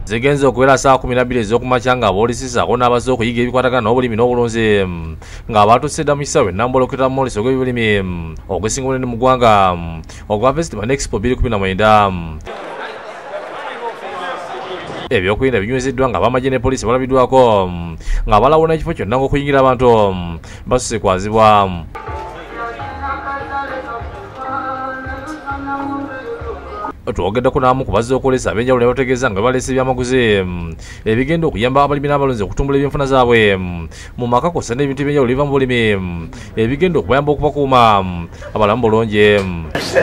Zigenze okuwera saa 12 ez'okumakya nga aboolisisaako n'abazze okuyiga ebikwatagana n'obulimi n'obulunzi nga batuuse dda mu kisaawe Nambolokera mwoleso gw'ebyobulimi ogwesinga obunene mu ggwanga ogwa Festival Expo 2019. Ebyokwerinda binywezeddwa nga ab'amagye ne poliisi balabiddwako nga balawuna ekifo kyonna ng'okuyingira abantu basuse kwazibwa. Twogeddeko n'abamu ku bazze okwolesa ab'enjawulo ne bategeeza nga baleese ebyamaguzi ebigenda okuyamba abalimi n'abalunzi okutumbula ebyenfuna zaabwe mu maka kw'ossa n'ebintu eby'enjawulo ebiva mu bulimi ebigenda okubayamba okubakuuma abalamu bulungi.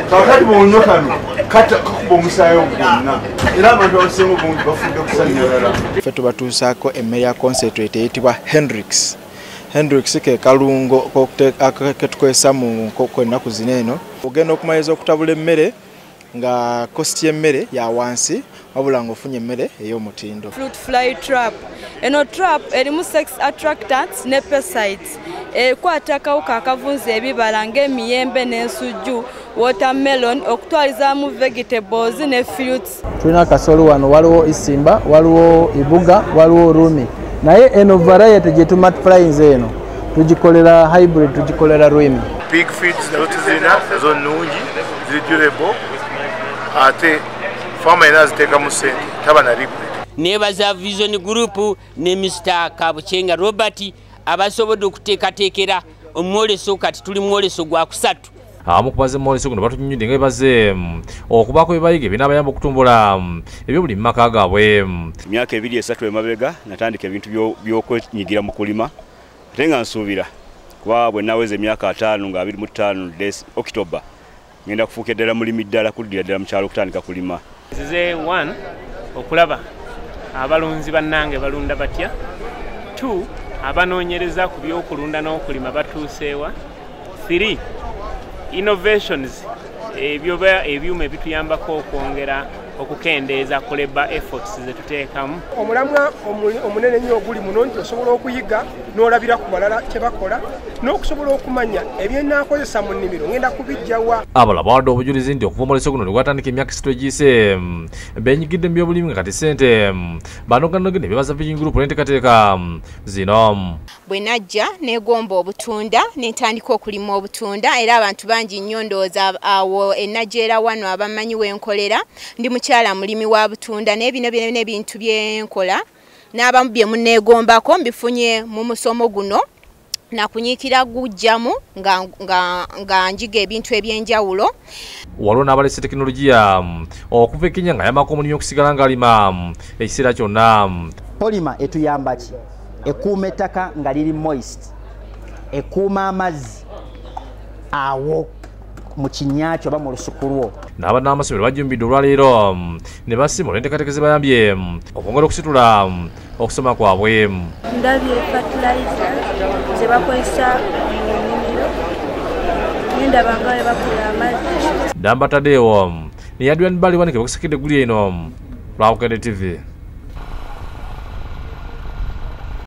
Kaakati bw'onywa kano kakuba omusaayi gwonna era abantu abasinga obungi bafudde kusannyalala. Ffe tubatuusaako emmere ya concentrate eyitibwa Hendrix. Hendrix ke kalungo ke tukozesa mu nkoko ennaku zino eno. Ogenda okumaliriza okutabula emmere nga cost y'emmere ya wansi wabula ng'ofunye emmere ey'omutindo. Fruit fly trap. Eno trap erimu sex attractants ne pesticides. Ekwata akawuka akavunza ebibala ng'emiyembe n'ensujju, watermelon, okutwalizaamu vegetables ne fruits. Tulina kasolo wano, waliwo isimba, waliwo ibuga, waliwo rumi. Naye eno variety gye tumultiplyinze eno tugikolera hybrid, tugikolera rumi. Pig feeds nazo tuzirina, nazo nnungi, ziri durable. Ate farmer yena aziteekamu ssente taba na regret. Neebaza Vision Group ne Mr. Kabuchenga Robert abasobodde okuteekateekera omwoleso. Kati tuli mwoleso gwa kusatu. Abamu ku bazze mu mwoleso guno batunyonnyodde nga bwe okubaako bye bayiga ebinaabayamba okutumbula ebyobulimi mu maka gaabwe. Emyaka 2-3 emabega natandika ebintu by'okwenyigira mu kulima ate nga nsuubira kuba bwe naweza emyaka 5 nga 25 October ngenda kufuuka ddala mulimi ddala kuddira ddala mu kyalo okutandika kulima. Nzize 1 okulaba abalunzi bannange balunda batya, 2 abanoonyereza ku by'okulunda n'okulima batuuseewa, 3 innovations ebyoba ebyuma ebituyambako okwongera okukendeeza ku labor efforts ze tuteekamu. Omulamwa omunene nnyo oguli muno nti osobola okuyiga n'olabira ku balala kye bakola n'okusobola okumanya ebyenaakozesa mu nnimiro ngenda kubijjawa. Abalala bawadde obujulizi nti okuva omwoleso guno lwe gwatandika emyaka 3 egiyise beenyigidde mu byobulimi nga kati ssente banoganogedde bebaza Vision Group n'enteekateeka zino. Bwe najja neegomba obutunda ne ntandika okulima obutunda era abantu bangi nnyo ndowooza awo ennajeera wano abamanyi wenkolera ndi mukyala mulimi wa butunda naye bino byonna ebintu bye nkola n'abamu bye munneegombako mbifunye mu musomo guno nakunyiikira gujjamu nga njiga ebintu ebyenjawulo. Waliwo n'abaleese tekinologiya okuva e Kenya nga ayambako omulimi okusigala ng'alima ekiseera kyonna. Polima etuyamba ki? Ekuuma ettaka nga liri moist, ekuuma amazzi awo mu kinnya kyo oba mu lusuku lwo. N'abannamasomero bajjumbidde olwaleero ne basiima olw'enteekateeka ze bayambye okwongera okusitula okusoma kwabwe. Ndabye fertilizer ze bakozesa mu nnimiro, nendaba nga bwe bakola amazzi. Damba Tadewo ne Adrian Baliwanike bakusekedde eggulire eno lwa Bukedde TV.